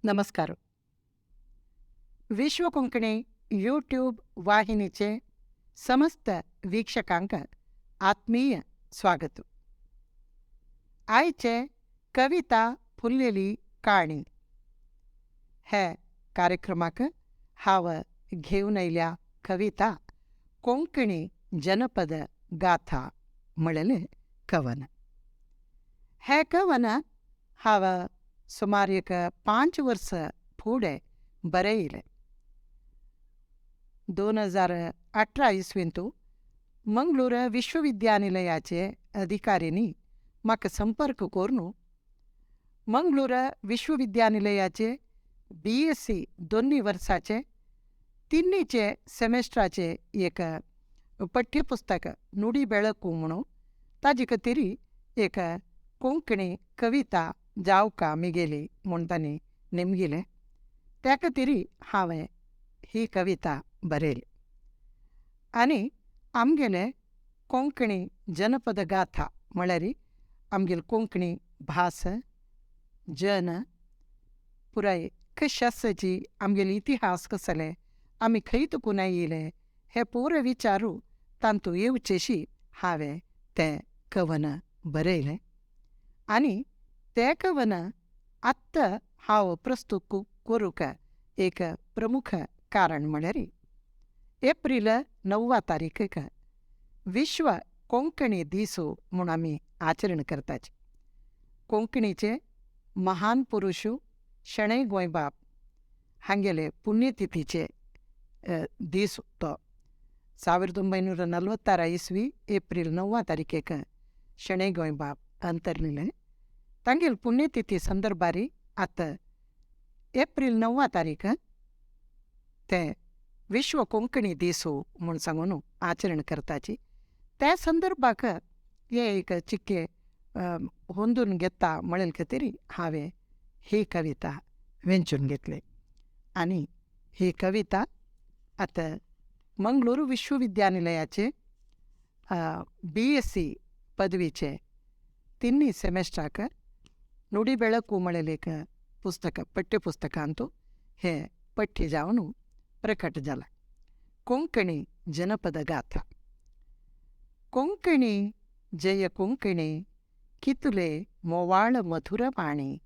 नमस्कार. विश्व कोंकणी यूट्यूब वाहिनीचे समस्त वीक्षकांक आत्मीय स्वागत. आयचे कविता फुल्लेली काणी हे कार्यक्रमाक हांव घेवन आयल्या कविता कोंकणी जनपद गाथा म्हणलेलें कवन. हें कवन हांव सुमार एक 5 वर्सां फुडें बरयलें. 2018 इसवींतू मंगळूर विश्वविद्यानिलयाचे अधिकाऱ्यांनी म्हाका संपर्क करून मंगळूर विश्वविद्यानिलयाचे BSc 2 वर्साचे 3 सेमेस्टराचे एक पठ्यपुस्तक नुडी बेळकू म्हणून ताजे खातीर एक कोंकणी कविता जावका मिगेली म्हूण तांणी नेमगिलें. त्या खातीर हांवें ही कविता बरयली आनी आमगेले कोंकणी जनपद गाथा म्हळ्यार आमगेली कोंकणी भास जन पुराय कशी आसाची, आमगेले इतिहास कसले, आमी खंय तुकून आयिल्ले हे पुरो विचारू तांतू येवचेशी हांवें तें कवन बरयलें आनी तें कवन आत्तां हांव प्रस्तूत करूंक एक प्रमुख कारण म्हळ्यार एप्रील 9 तारीखेक विश्व कोंकणी दीस म्हूण आमी आचरण करताचे. कोंकणीचे महान पुरुश शणै गोंयबाब हांगेले पुण्यतिथीचे दीस तो 1946 इसवी एप्रील 9 तारीखेक शणै गोंयबाब अंतरलेले. तांगेले पुण्यतिथी संदर्भार आतां एप्रील 9 तारीख ते विश्व कोंकणी दीस म्हूण सांगून आचरण करताची. त्या संदर्भाक हे एक चिक्के होंदून घेता म्हणले खातीर हांवें ही कविता वेंचून घेतली आनी ही कविता आतां मंगळूर विश्वविद्यानिलयाचे BSc पदवीचे 3 सेमेस्टराक नुडी बेळकू म्हणलें एक पुस्तक पठ्यपुस्तकांतू हे पठ्य जावन प्रकट जाला. कोंकणी जनपद गाथा. कोंकणी जय कोंकणी कितले मोवाळ मधुर वाणी,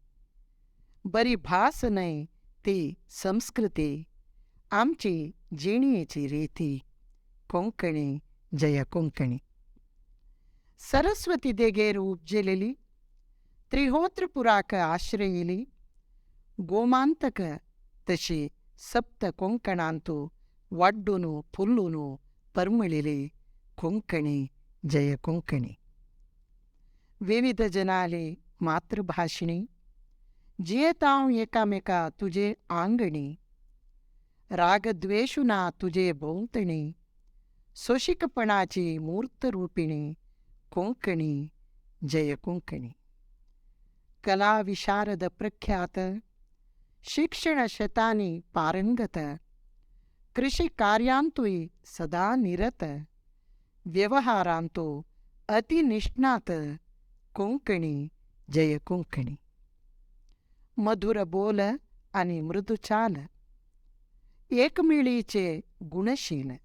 बरी भास न्हय ती संस्कृती, आमची जिणेची रिती. कोंकणी जय कोंकणी. सरस्वती देगेर उपजेलेली, त्रिहोत्रपुराक आश्रयिली, गोमांतक तशी सप्त कोंकणांतू वाड्डून फुल्लून परमळिली. कोंकणी जय कोंकणी. विविध जनाली मातृभाषिणी, जियेतांव एकामेका तुजे आंगणी, रागद्वेषु ना तुजे भोंवतणी, सोशिकपणाची मूर्तरूपिणी. कोंकणी जय कोंकणी. कला विशारद प्रख्यात, शिक्षण शतानी पारंगत, कृषी कार्यांतूय सदा निरत, व्यवहारांतू अतिनिष्णात. कोंकणी जय कोंकणी. मधुर बोल आनी मृदु चाल, एकमेळीचे गुणशील,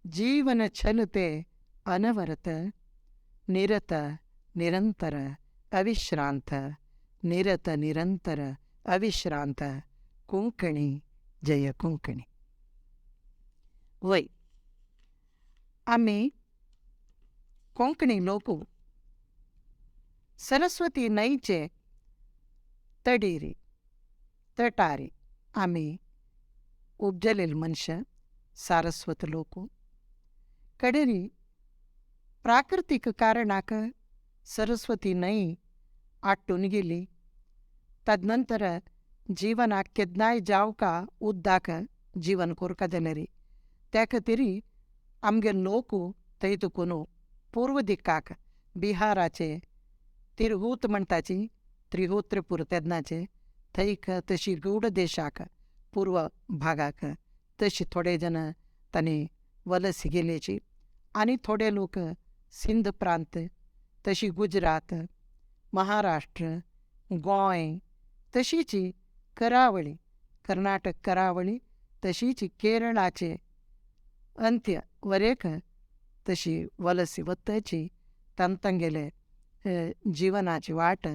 जीवन छलते अनवरत, निरत निरंतर अविश्रांत, निरत निरंतर अविश्रांत. कोंकणी जय कोंकणी. वय आमी कोंकणी लोक सरस्वती न्हंयचे तडीर तटारी आमी उपजलेले मनशां, सारस्वत लोक. कडेरी प्राकृतीक कारणाक सरस्वती न्हंय आट्टून गेली. तदनंतर जिवनाक केन्नाय जावका उद्दाक जीवन कोरका जाल्यार त्या खातीर आमगे लोक थंय तुकून पूर्व दिकाक बिहाराचे तिरहूत म्हणटाची त्रिहोत्रपूर तेन्नाचे थंय तशी गौड देशाक पूर्व भागाक तशी थोडे जण तांणी वलस गेल्याची आनी थोडे लोक सिंध प्रांत तशी गुजरात, महाराष्ट्र, गोंय तशीच करावळी, कर्नाटक करावळी तशीच केरळाचे अंत्य वरेक तशी वलसी वत्तची तांगेले जिवनाची वाट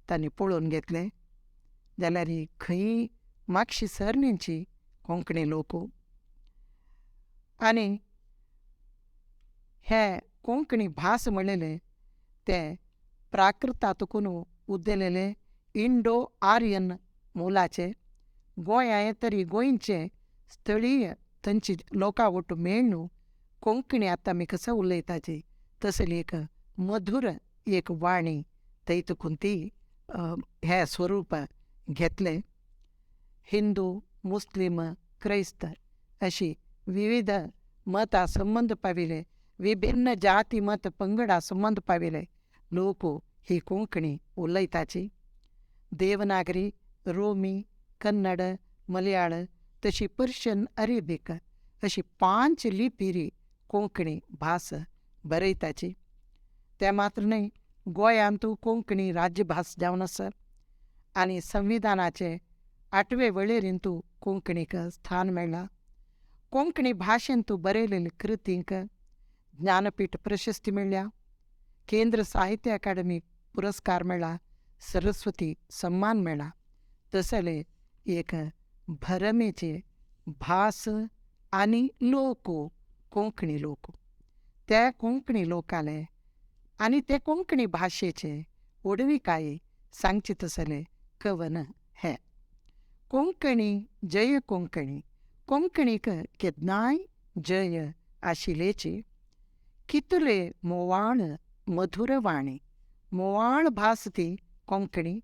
तांणी पळोवन घेतले. जाल्यार खंय मागशी सरणींची कोंकणी लोक आनी हे कोंकणी भास म्हणलेले ते प्राकृतातून उद्देलेले इंडो आर्यन मुलाचे गोंया तरी गोंयचे स्थळीय थंयची लोकां वटू मेळ्ळू कोंकणी आतां आमी कसो उलयताची तसली एक मधूर एक वाणी थंय तुकून ती हें स्वरूप घेतलें. हिंदू, मुस्लीम, क्रैस्त अशी विविध मतां संबंद पाविल्ले, विभिन्न जाती मत पंगडा संबंद पाविल्ले लोक ही कोंकणी उलयताची. देवनागरी, रोमी, कन्नड, मलयाळ तशी पर्शियन, अरेबीक अशी 5 लिपीरी कोंकणी भास बरयताची. तें मात्र न्हय, गोंयांतू कोंकणी राज्यभास जावन आसा आनी संविधानाचे 8वे वळेरेंतू कोंकणीक स्थान मेळ्ळां. कोंकणी भाशेंतू बरयलेले कृतींक ज्ञानपीठ प्रशस्ती मेळ्ळ्या, केंद्र साहित्य अकादमी पुरस्कार मेळ्ळा, सरस्वती सम्मान मेळ्ळा. तसले एक भरमेचे भास आनी लोक कोंकणी लोक, त्या कोंकणी लोकाले आनी ते कोंकणी भाशेचे व्हडविकाय सांगचे तसले कवन हें. कोंकणी जय कोंकणी, कोंकणीक केन्नाय जय आशिल्ल्याची. कितले मोवाळ मधूर वाणी, मोवाळ भास ती कोंकणी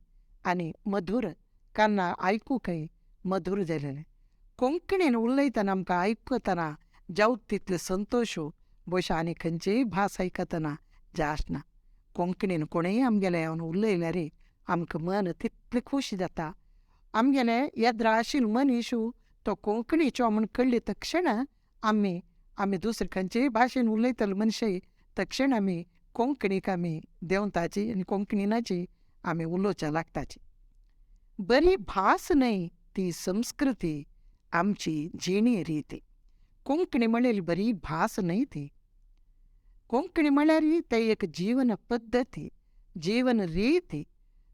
आनी मधूर कान्ना आयकूंकय मधूर जालेलें. कोंकणीन उलयतना आमकां आयकतना जावं तितले संतोश बोशा आनी खंयचीय भास आयकतना जास्त ना. कोंकणीन कोणेय आमगेले येवन उलयल्यार आमकां मन तितलें खूश जाता. आमगेले येद्रा आशिल्लो मनीस तो कोंकणीचो म्हूण कळ्ळें तक्षण आमी आमी दुसरे खंयचेय भाशेन उलयतले मनशाय तक्षण आमी कोंकणीक आमी देंवताची आनी कोंकणीनाची आमी उलोवच्या लागताची. बरी भास न्हय ती संस्कृती आमची जिणे रीती. कोंकणी म्हणलेली बरी भास न्हय ती. कोंकणी म्हळ्यार ते एक जीवन पद्दती, जीवन रीती.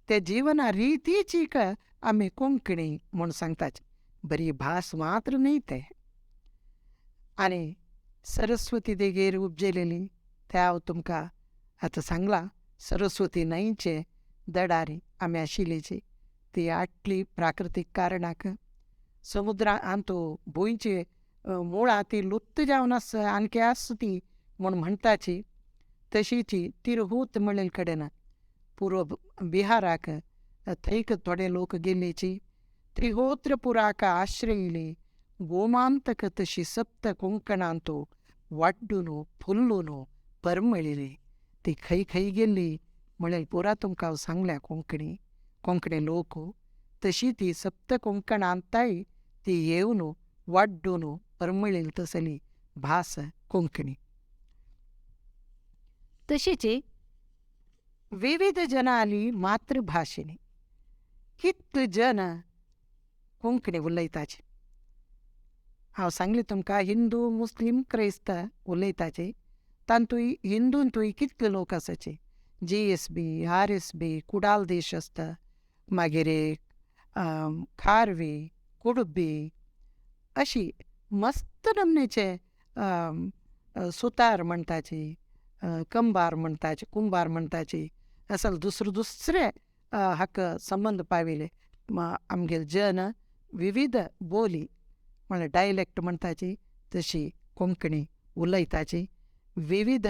ते जिवना रितीची आमी कोंकणी म्हूण सांगताची, बरी भास मात्र न्हय तें. आनी सरस्वती देगेर उपजेलेली तें हांव तुमकां आतां सांगलां. सरस्वती न्हंयचे दडारी आमी आशिल्लीची ती आटली प्राकृतीक कारणाक समुद्रा आंतू भुंयचे मुळां ती लुप्त जावन आसा आणखी आसा ती म्हूण म्हणटाची. तशीची तिरहूत म्हणलेले कडेन पूर्व बिहाराक थंयक थोडे लोक गेल्लेची. त्रिहोत्रपुराक आश्रयली गोमांतक तशी सप्त कोंकणांतू वाड्डून फुल्लून परमळिली. ती खंय खंय गेल्ली म्हणल्यार पुरा तुमकां हांव सांगल्या. कोंकणी कोंकणी लोक तशी ती सप्त कोंकणांताय ती येवन वाड्डून परमळिली तसली भास कोंकणी. तशीच विविध जनाली मातृभाशेनी कितले जन कोंकणी उलयताचे. हांव सांगलें तुमकां हिंदू, मुस्लीम, क्रिस्त उलयताचे. तातूंत हिंदूंतूय कितले लोक आसाचे, GSB, RSB, Kudal देश आसता, मागीर खारवी, कुडबी अशी मस्त नमनेचे सुतार म्हणटाची, कंबार म्हणटाचे, कुंबार म्हणटाची, असल दुसरे दुसरे हाका संबंद पाविल्ले आमगेले जन विविध बोली म्हळ्यार डायलेक्ट म्हणटाची तशी कोंकणी उलयताची. विविध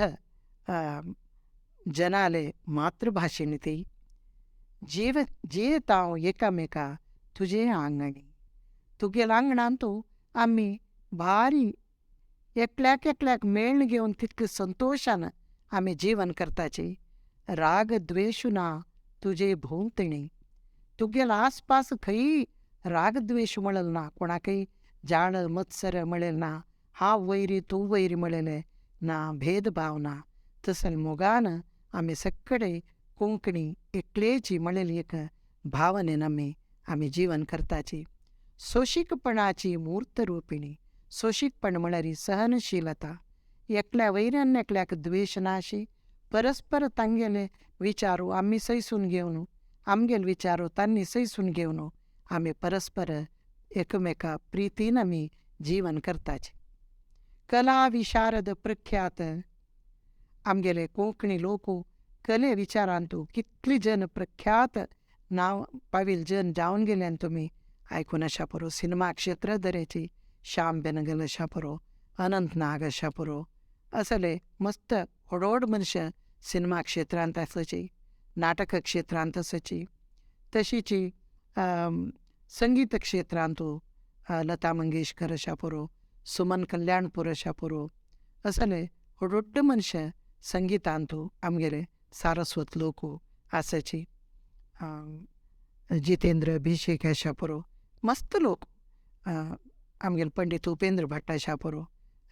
जनाले मातृभाशेन ती जीव जियेता हांव एकामेका तुजे आंगणी. तुगेल्या आंगणांतू आमी भारी एकल्याक एकल्याक मेळ्ळ घेवन तितले संतोशान आमी जीवन करताची. राग द्वेश ना तुजे भोंवतणी. तुगेल्या आसपास खंय राग द्वेश म्हणलें ना, कोणाकय जाळ मत्सर म्हणलें ना, हांव वैरी तूं वैरी म्हणलेलें ना, भेदभाव ना. तसले मोगान आमी सगळे कोंकणी एकलेची म्हणलेली एक भावनेन आमी आमी जीवन करताची. सोंशीकपणाची मूर्त रुपिणी. सोंशीकपण म्हळ्यार सहनशीलता. एकल्या वयल्यान एकल्याक द्वेश नाशी, परस्पर तांगेले विचारू आमी सैसून घेवन, आमगेले विचारू तांणी सैसून घेवन आमी परस्पर एकमेका प्रितीन आमी जीवन करताचे. कला विशारद प्रख्यात. आमगेले कोंकणी लोक कले विचारांतू कितली जन प्रख्यात नांव पाविल जन जावन गेल्यान तुमी आयकून आशा पुरो. सिनेमा क्षेत्र दरेची श्याम बेनगल आशा पुरो, अनंत नाग आशा पुरो, असले मस्त व्हड व्हड मनशां सिनेमा क्षेत्रांत आसाची, नाटक क्षेत्रांत आसाची. तशीची संगीत क्षेत्रांतू लता मंगेशकर आशा पुरो, सुमन कल्याणपूर आशा पुरो, असले व्हड व्हड मनशां संगितांतू आमगेले सारस्वत लोक आसाची. जितेंद्र भिशेक आशा पुरो, मस्त लोक आमगेले पंडीत उपेंद्र भट आशा पुरो,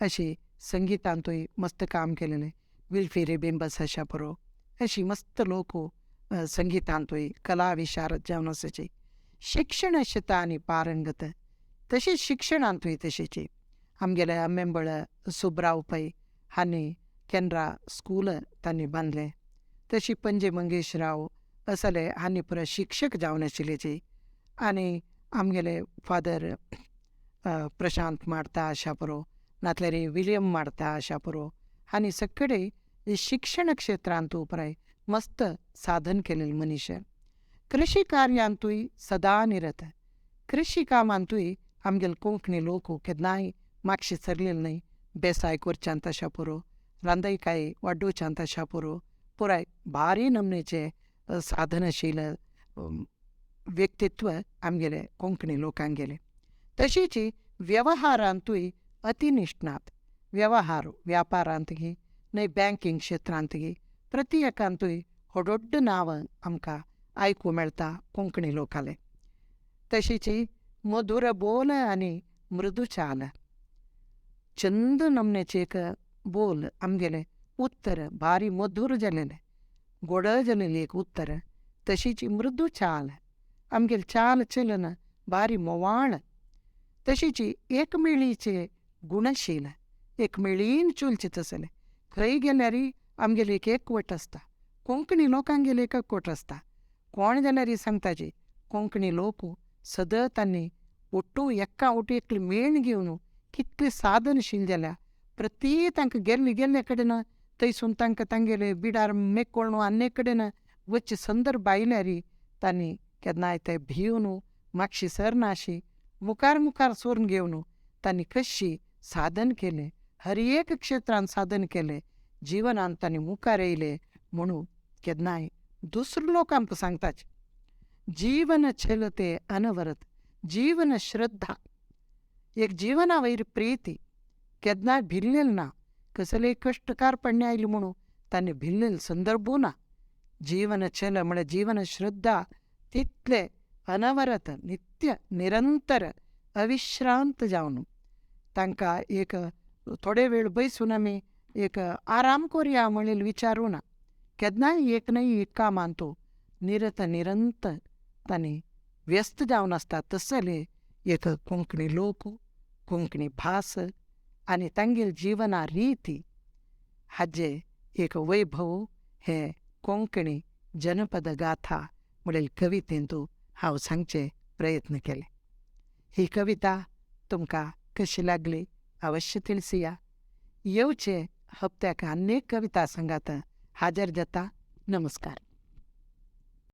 अशी संगितांतूय मस्त काम केलेलें. विल्फी रेबिंबस आशा पुरो, अशी मस्त लोक संगितांतूय कला विशारद जावन आसाची. शिक्षण शेता आनी पारंगत. तशीच शिक्षणांतूय तशीची आमगेले अम्मेंबळ सुब्राव पै हांणी केनरा स्कूल तांणी बांदलें. तशी पणजे मंगेश राव असले हांणी पुरो शिक्षक जावन आशिल्लेची. आनी आमगेले फादर प्रशांत मार्ता आशा पुरो, नातल्यार विलियम मार्ता आशा पुरो, हांणी सगळे शिक्षण क्षेत्रांत पुराय मस्त साधन केलेले मनीस. कृषी कार्यांतूय सदा निरत. कृषी कामांतूय आमगेले कोंकणी लोक केन्नाय मातशें सरलेले न्हय. बेसाय करच्यांत आशा पुरो, रांदयकाय वाडोवच्यांत आशा पुरो, पुराय भारी नमनेचें साधनशील व्यक्तित्व आमगेले कोंकणी लोकांगेलें. तशीच व्यवहारांतूय अतिनिष्णात. व्यवहार व्यापारांत गी न्हय बँकींग क्षेत्रांत गी प्रति एकांतूय व्हड व्हड नांव आमकां आयकूंक मेळटा कोंकणी लोकालें. तशीच मधुर बोल आनी मृदू चाल. चंद नमनेचें एक बोल आमगेलें उत्तर भारी मधूर जालेलें, गोड जालेलें एक उत्तर. तशीच मृदू चाल, आमगेलें चाल चलन भारी मोवाळ. तशीच एकमेळीचें गुणशील, एकमेळीन चलचें तसलें. खंय गेल्यार आमगेली एक एकवट आसता, कोंकणी लोकांगेली एक एकवट आसता. कोण जाल्यार सांगताची कोंकणी लोक सदां तांणी ओट्टू एका ओटू एकली मेण घेवन कितले साधनशील जाल्या. प्रति तांकां गेल्ले गेल्ले कडेन थंयसून तांकां तांगेले बिडार मेकोळ्ण आनी कडेन वचचे संदर्भ आयल्यार तांणी केन्नाय ते भिवन मातशी सरनाशी मुखार मुखार सरून घेवन तांणी कशी साधन केलें, हर एक क्षेत्रांत साधन केलें, जिवनांत तांणी मुखार येयले म्हणून केन्नाय दुसरो लोक आमकां सांगताच. जीवन छेलते अनवरत. जीवन श्रद्धा, एक जिवना वयर प्रिती, केन्नाय भिल्लेलें ना, कसलेय कश्टकार पडणे आयले म्हणून तांणी भिल्लेले संदर्भू ना. जीवन छल म्हळ्यार जीवन श्रद्धा तितले अनवरत नित्य निरंतर अविश्रांत जावन तांकां एक थोडे वेळ बैसून आमी एक आराम करुया म्हणलेले विचारूं ना. केन्नाय एक न्हय एक कामांत निरत निरंतर तांणी व्यस्त जावन आसता. तसले एक कोंकणी लोक, कोंकणी भास आनी तांगेली जिवना रिती हाजें एक वैभव हें कोंकणी जनपद गाथा म्हणलेले कवितेंतू हांव सांगचे प्रयत्न केले. ही कविता तुमकां कशी लागली अवश्य तिळसिया. येवचे हप्त्याक आनी कविता सांगात हाजर जाता. नमस्कार.